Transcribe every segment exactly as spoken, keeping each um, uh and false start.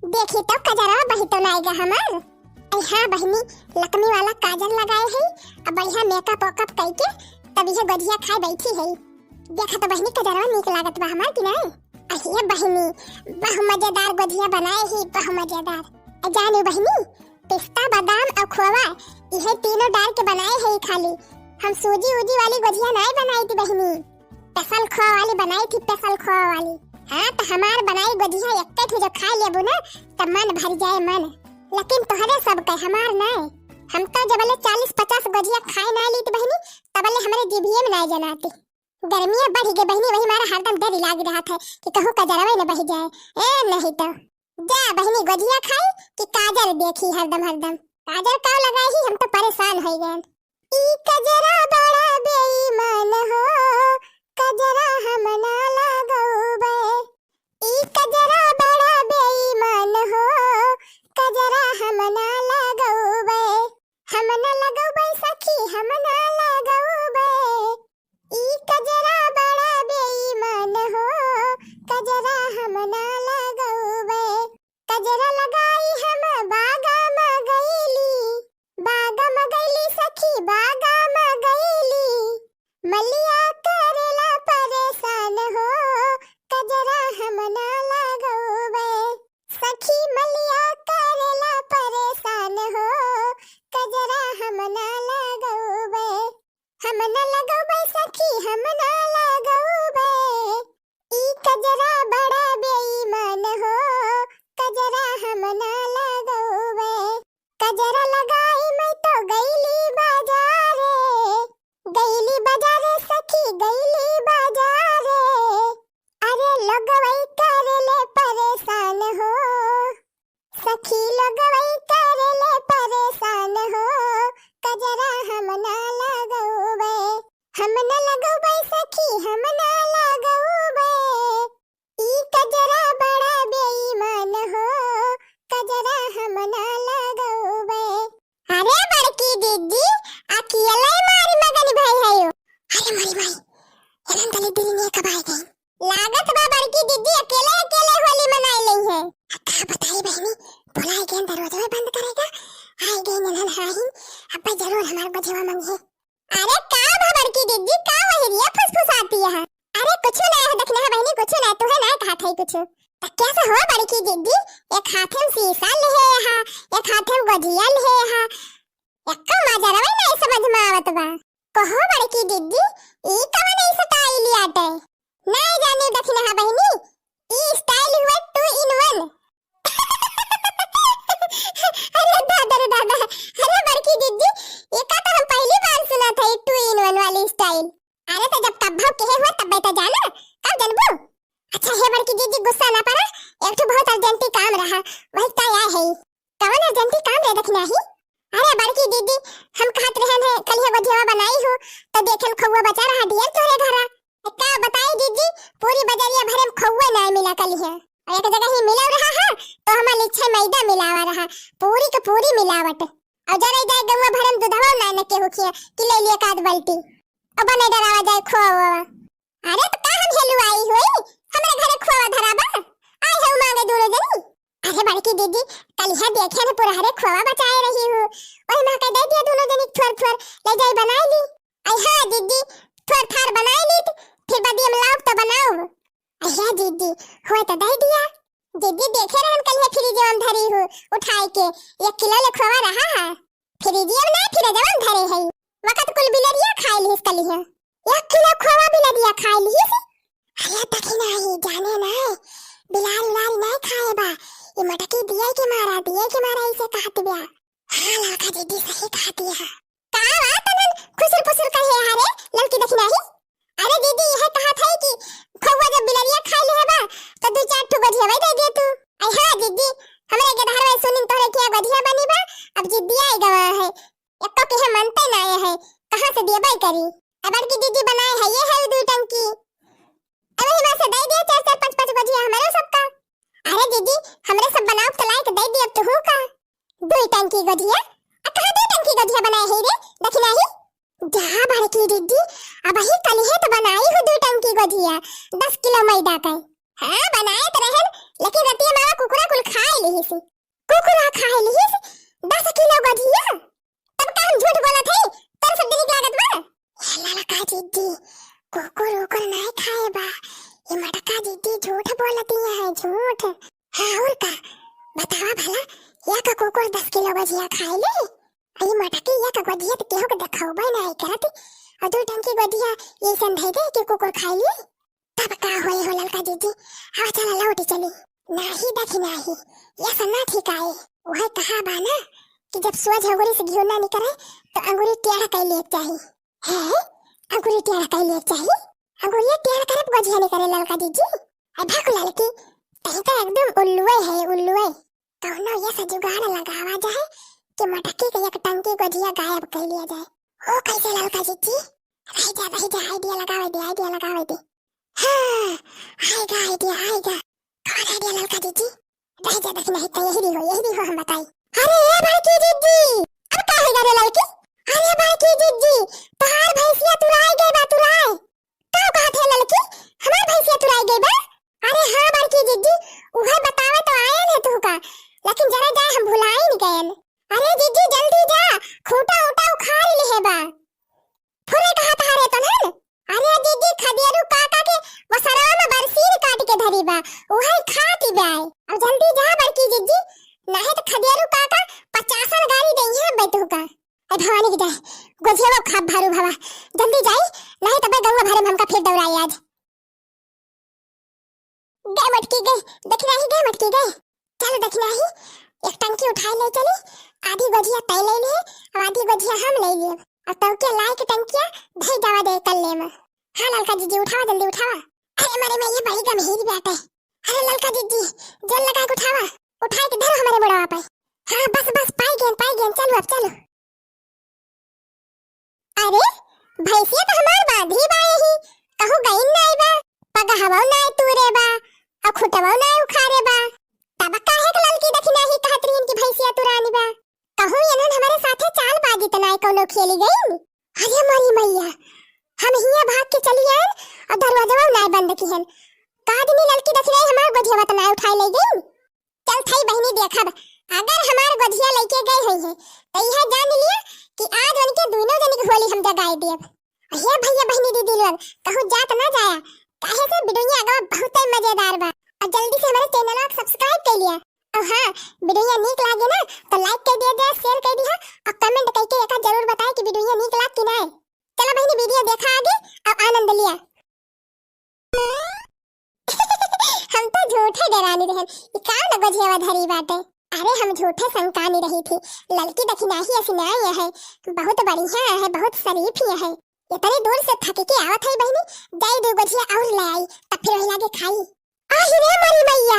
देखी तो कजरवा बही तो नाई गा हमार। अरे हाँ बहिनी, लकमी वाला काजल लगाए है, अब बढ़िया मेकअप वेकअप कइके तब इहे गोझिया खाए बैठी है। देखा तो बहिनी, कजरवा नीक लागत बा हमार कि नाई? अरे बहिनी, बहु मजेदार गोझिया बनाए ही, बहु मजेदार। अ जानी बहिनी, पिस्ता, बादाम और खोवा, इहे तीनों डाल के बनाए है खाली। हम सूजी उजी वाली गोझिया नाई बनाई थी बहिनी, special खोवा वाली बनाई थी, special खोवा वाली। हाँ, तो हमार बनाई गोझिया एक ठो जो खा लेबू ना, तब मन भर जाए मन। लेकिन तोहरे सब के, हमार नाई। हम तो जबले चालीस पचास गोझिया खाए ना लीत बहिनी, तबले हमरे जीभिए में नाई जनाती। गर्मिया बढ़ गई बहिनी, वही मारा हरदम डर लाग रहा था कि कहूँ कजरवे न बह जाए। ए, नहीं तो। जा बहिनी, गोझिया खाई कि काजर देखी हरदम हरदम। काजर का लगाई ही, हम तो परेशान हो गए। ई कजरा बड़ा बेईमान हो, कजरा हम ना लगौबे। ई कजरा बड़ा बेईमान हो, कजरा हम ना लगौबे। हम ना लगौबे सखी, हम ना लगौबे। ई कजरा बड़ा बेईमान हो, कजरा हम ना लगौबे। कजरा लगाई हम बागा म गईली, बागा म गईली सखी, बागा म गईली। मलिया करेला परेशान हो, कजरा हम ना लगौबे। सखी मलिया करेला परेशान हो, कजरा हम ना लगौबे। हम ना लगौबे सखी, हम ना लगौबे। ई कजरा बड़ा बेईमान हो, कजरा हम ना लगौबे। कजरा लगाई मैं तो गईली बाजारे, गईली बाजारे सखी, गईली बाजारे। अरे लोगवई करेले परेशान हो, सखी लोगवई करेले परेशान हो, कजरा हम ना लगौबे, हम ना लगौबे सखी, हम ना लगौबे। ई कजरा बड़ा बेईमान हो, कजरा हम ना लगौबे। अरे बड़की दीदी, अकेले मारी मगन भई है यो। अरे मोरी माई, एलन तले दिल ने कब आए गई? लागत बा बड़की दीदी अकेले अकेले होली मनाए लई है। का बताई बहिनी, बुलाए गए दरवाजा में बंद करेगा, आए गए ननद हाहिन, अब जरूर हमार गोझवा मंगे। अरे का भा बड़की दीदी, का वही रिया फुसफुसाती है? अरे कुछ ना है दखिना बहिनी, कुछ ना, तुहे ना कहा था कुछ। त कैसे हो बड़की दीदी, एक हाथ में शीशा लिहे हा, एक हाथ में गोझिया लिहे हा, एक्को माजरवे नाई समझ में आवत बा। कहो बड़की दीदी, ई कवन ई style आटे? नाई जानी दखिनहा बहिनी, ई style हुआ two in one। अरे दादा रे दादा, अरे बड़की दीदी, एका तो हम पहली बार सुना था, ई two in one वाली style। अरे तो जब तब भाव कहे हुआ तब तो जाना, कब जनबू? अच्छा हे बड़की दीदी, गुस्सा ना पड़ा, एक ठो बहुत urgent काम रहा, वही का आए है। कवन urgent काम रे दखिनही? अरे बड़की दीदी, हम कहत रहन है, कलिया गोझिया बनाई हो, तो देखेन खोवा बचा रहा ढेर तोरे घरा। ए, का बताई दीदी, पूरी बजरिया भरे में खोवा ना मिला कलिया। और एक जगह ही मिला रहा है, तो हमार लिच्छे मैदा मिलावा रहा, पूरी के पूरी मिलावट। और जरे जाए गौवा भरे में दूधवा ना न केहू खिया, कि ले लिए एक आध बाल्टी। अब नहीं डरावा जाए खोवा। अरे तो का हम हेलुआई हुई? हमरे घरे खोवा धरा बा। आए हो मांगे दोनों जनी। अरे बड़की दीदी, कलिया देखे न पुरहरे खोवा बचाए रही हूँ। वही माँ के दे दिया दोनों जनी थोर थोर, ले जाई बनाए ली। आई हाँ दीदी, थोर थार बनाए ली, फिर बदिया में लाओ तो बनाओ। आई हाँ दीदी, हुए तो दे दिया। दीदी देखे रहन कलिया फ्रिज में धरी हूँ, उठाए के, एक किलो ले खोवा रहा है। फ्रिजिया में ना, फ्रिजवा में धरे हई। वकत कुल बिलरिया खाए लिहिस कलिया। एक किलो खोवा बिलरिया खाए लिहिस। अरे दखिनही, जाने ना, बिलार उलार ना खाए बा। ई मटकी दिए के मारा, दिए के मारा इसे कहत बा। हाँ, ललका दीदी सही कहती है। का बा तनन खुसुर फुसुर कहे हरे, ललकी दखिनही? अरे दीदी, यह कहा था कि खोवा जब बिलरिया खाए लिहे बा, तो दू चार ठो गोझिया दे दे तू। आई हाँ दीदी, हमरे के धारवा सुनिन तोहरे किया गोझिया बनी बा, अब जिद्दिया आई गवा है। एक्को के है मनते ना आए है, कहाँ से देबे करी? अब बड़की दीदी बनाए है ये है दू टंकी। अब हिमा से दे दिया चार चार पाँच पाँच गोझिया हमारे सबका। अरे दीदी, हमरे सब बनाओ तो लाइक दे दिया तू का? दू टंकी गोझिया? आ कहाँ दू टंकी गोझिया बनाए है रे? दखिनही? जा बड़की दीदी, अबही कलिहे तो बनाई हूँ दू टंकी गोझिया, दस किलो मैदा के। हाँ, बनाए तो रहन, लेकिन रतिया मावा कुकुरा कुल खाए ली। इसी कुकुर खाए लिहिस दस किलो गजिया। तब का हम झूठ बोलत हई? तोर सब दिनिक लागत बा। ए ललका जिज्जी, कुकुर उकुर नाय खाए बा। ये मटका जिज्जी झूठ बोलती है, झूठ। हाँ, और का? बतावा भला, एक कुकुर दस किलो गजिया खाए ले? ई मटकी एक गजिया त केहू के देखौबे नाय करत। और दू टंकी गजिया ये संधे दे कि कुकुर खाए ले? तब का होए हो ललका जिज्जी, आवा चला लौटी चली। नाही दखिनाही, ये सब ना ठीक आए। वह कहा बा ना कि जब सोझ अंगुरी से घिउ ना निकरे तो अंगुरी टेढ़ कर लिए चाही। है? अंगुरी टेढ़ कर लिए चाही? अंगुरिया टेढ़ करब गजिया निकरे ललका जिज्जी। अरे भाग ललकी, तही तो एकदम उल्लुए है, उल्लुए। कौनो ये से जुगाड़ लगावा जाए कि मटकी के एक टंकी गजिया गायब कर लिया जाए। ओ कैसे ललका जिज्जी? रह जा, रह जा, idea लगावे दे, idea लगावे दे। हाँ, आएगा idea, आएगा। कौन idea ललका जिज्जी? रह जा, दखिनाही तो यही रही हो, यही रही हो हम बताई। अरे ए बड़की जिज्जी, अब का होइगा रे ललकी? अरे बड़की जिज्जी, तोहार भैंसिया तुराई गए बा, तुराई। का कहत है ललकी? हमार भैंसिया तुराई गई बा? अरे हाँ बड़की जिज्जी, उहे बतावे तो आयन है तुहका, लेकिन जरा जाए हम भुलाइन गयन। अरे जिज्जी जल्दी जा, खूंटा उटा उखाड़ लिहे बा। फुरे कहा तहारे तनहन? अरे जिज्जी खदेरू काका के वसरवा में बरसीन काट के धरी बा, उहे खाती बा। अब जल्दी जा बड़की जिज्जी, नाहे तो खदेरू काका पचासन गारी देइहे बे तुहका। ए भवानी की जय, गोझिया खा भारू भवा, जल्दी जाई, नाहे तबे गौवा भरे में हमका फिर दौड़ाई आज। गए मटकी गए, दखिनाही गए मटकी गए। चल दखिनाही, एक टंकी उठाए ले चली, आधी गोझिया तय ले लिए, अब आधी गोझिया हम ले लिए। अब तब के लाई के टंकिया धई जावा दे कर ले में। हाँ ललका जिज्जी उठावा, जल्दी उठावा। अरे मरे मैं ये बड़ी गंभीर बात है। अरे ललका जिज्जी, जल लगा के उठावा, उठाए के धरो हमारे मुड़वा पे। हाँ बस बस, पाई गेन, पाई गेन, चलो अब चलो। अरे, भैंसिया तो हमार बांधी बा यही, कहूँ गईन नाई बा, पगहवो नाई तूरे बा, अउ खुटवो नाई उखारे बा। तब काहे के ललकी दखिनाही कहत रहीन कि भैंसिया तुरानी बा? कहूँ इन्हन हमारे साथे चाल बाजी त नाई कौनो खेली गईन? अरे मोरी मैया, हम हिया भाग के चली आयन अउ दरवाजवा नाई बंद किहन। का दिनी ललकी दखिनाही हमार गोझिया त नाई उठाए ले गईन? चल थई बहिनी देखब, अगर हमार गोझिया लइके गए होइहैं, त इहे जान लिया कि आज उनके दुइनो जनी के होली हम जगाए देब। हे भैया बहिनी दीदी लोग, कहूँ जात ना जाया, काहे से वीडियो आगे बहुत ही मजेदार बा। और जल्दी से हमारे channel को subscribe कर लिया। और हाँ, वीडियो नीक लागे ना तो like कर दिया जाए, share कर दिया और comment करके एक जरूर बताए कि वीडियो नीक लाग कि ना। चलो बहिनी वीडियो देखा आगे और आनंद लिया। हम तो झूठे डेरानी रहन, ई का न गोझियावा धरी बाटे। अरे हम झूठे संकानी रही थी, ललकी दखिनाही असिनाई है, बहुत बढ़िया है, बहुत शरीफ ही है। इतने दूर से थक के आवत है बहिनी, जाई दो गोझिया और ले आई, तब फिर वही लागे खाई। आही रे मोरी मैया,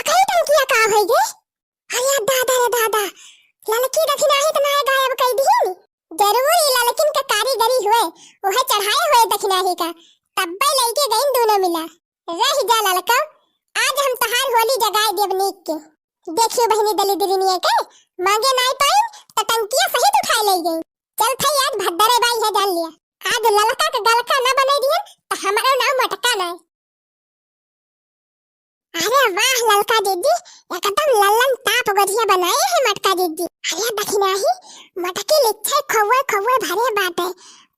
अकई टंकिया का होई गे? अरे दादा रे दादा, ललकी दखिनाही त नाय गायब कई दिहिन। जरूर ई ललकिन के कारीगरी हुए, उहे चढ़ाए हुए दखिनाही का, तब्बे लइके गईन दूनो मिला। रह जा ललका, आज हम तहार होली जगाए देब नीक के। देखियो बहिनी दलिद्रिनिया के, मांगे नाय पाइन त टंकिया सहित उठाए ले गई। चल थई आज भद्दरे बाई है जान लिया, आज ललका के गलका ना बने दिहन त हमारो नाम मटका ना। अरे वाह ललका दीदी, एकदम लल्लन टाप गोझिया बनाए है मटका दीदी। अरे दखिनाही, मटकी लिच्छे खोवे खोवे भरे बाटे,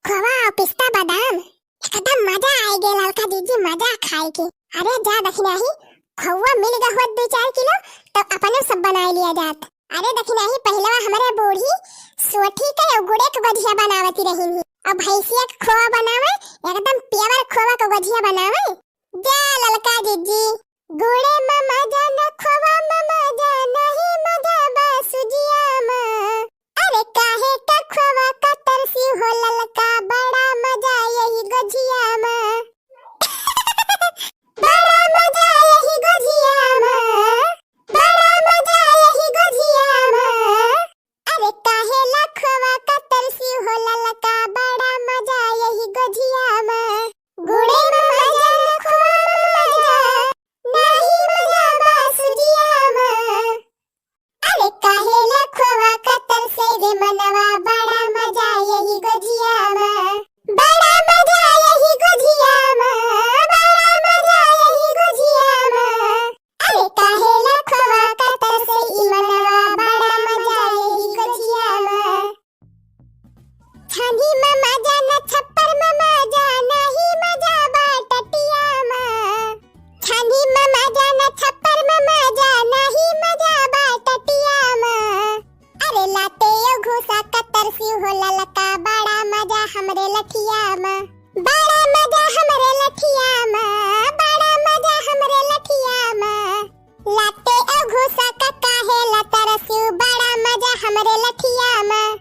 खोवा और पिस्ता बादाम, एकदम मजा आए गे ललका दीदी, मजा खाए के। अरे जा दखिनाही, खोवा मिल गा हुआ दो चार किलो तो अपने सब बनाए लिया जात। अरे दखिनाही, पहिलवा हमरे बूढ़ी सोठी के और गुड़े के गोझिया बनावती रही, अब भैंसिया के खोवा बनावे, एकदम pure खोवा के गोझिया बनावे। जा ललका जिज्जी, गुड़े मा मजा न खोवा मा मजा, नाही मजा बा सुजिया मा। अरे काहे का खोवा का तरसी हो ललका, बड़ा मजा यही गोझिया मा। बड़ा मजा यही गोझिया मा, बड़ा मजा यही गोझिया मा। अरे काहे ला खोवा का तरसी हो ललका, बड़ा मजा यही गोझिया मा। गुड़े मा मजा न खोवा मा मजा, नाही मजा बा सुजिया ललका बड़ा मजा हमरे लठिया मा, बड़ा मजा हमरे लठिया मा, बड़ा मजा हमरे लठिया मा। लाते अउ घूसा का काहे ला तरस्यू, बड़ा मजा हमरे लठिया मा।